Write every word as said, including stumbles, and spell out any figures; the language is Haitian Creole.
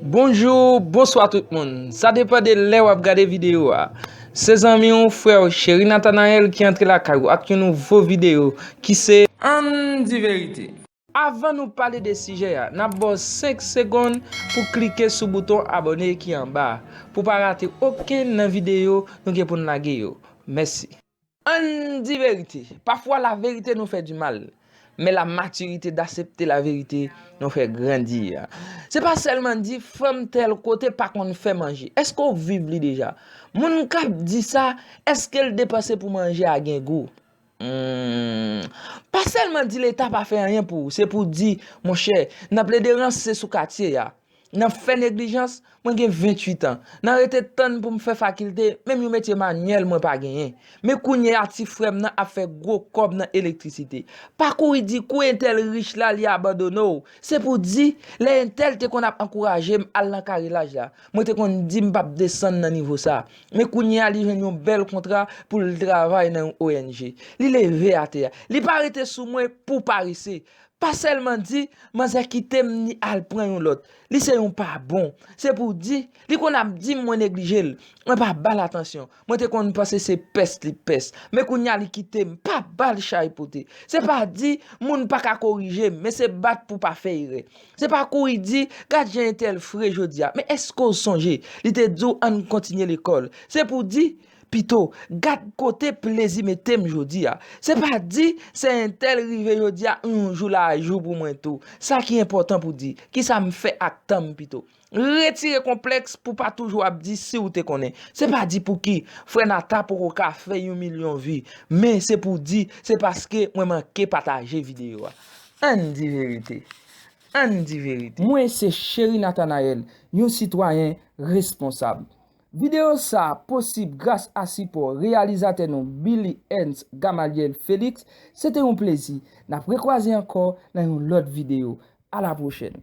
Bonjou, bonswa tout moun. Sa depann de lè w ap gade videyo a. Se zanmi w, frè w, Cheri Nathanael ki antre lakay ou ak yon nouvo videyo ki se Ann di verite. Avan nou pale de sijè a, n ap ba w senk segonn pou klike sou bouton abòne ki anba a, pou pa rate okenn nan videyo nou gen pou n lage yo. Mèsi. Ann di verite. Pafwa la vérité nous fait du mal, men la matirite d'aksepte la verite nou fè grandi. Se pa sèlman di fanm tèl kote pa konn fè manje. Èske w viv li deja? Moun k ap di sa, èske l depanse pou manje a gen gou? Hmm. Pa sèlman di Leta pa fè anyen pou ou, se pou di, monchè, nan plede ranse sou katye a, nan fè neglijans, mwen gen venntuit an. Nan rete tann pou m fè fakilte, menm yon metye manyèl mwen pa genyen. Men kounye a ti frè m nan ap fè gwo kòb nan elektrisite. Pa kouri di kou entèl rich la li abandone w. Se pou di, lè entèl te konn ap ankouraje m al nan karelaj la, mwen te konn di m p ap desann nan nivo sa. Men kounye a li jwenn yon bèl kontra pou l travay nan yon O N G. Li leve atè a. Li pa rete sou mwen pou parese. Pa sèlman di, manzè kite m ni al pran yon lòt. Li se yon pa bon. Se pou di, li konn ap di m mwen neglije l. Mwen pa ba l atansyon. Mwen te konn panse se pès li pès. Men kounye a li kite m, pa ba l chay pote. Se pa di, moun pa ka korije m, men se bat pou pa fè erè. Se pa kouri di, gad jan entèl fre jodi a. Men èske w sonje, li te di w ann kontinye lekòl. Se pou di, pito, gad kote plezi mete m jodi a. Se pa di, se entèl rive jodi a, yon jou la jou pou mwen tou. Sa ki enpòtan pou di, kisa m fè ak tan m pito. Retire konplèks pou pa toujou ap di si w te konnen. Se pa di pouki frè Nata poko ka fè yon milyon vi, men se pou di, se paske mwen manke pataje videyo a. Ann di verite. Ann di verite. Mwen se Cheri Nathanael, yon sitwayen responsab. Videyo sa a posib gras a sipò reyalizatè nou Billy Ernst Gamaliel Felix. Se te yon plezi. N ap rekwaze ankò nan yon lòt videyo. A la pwochèn.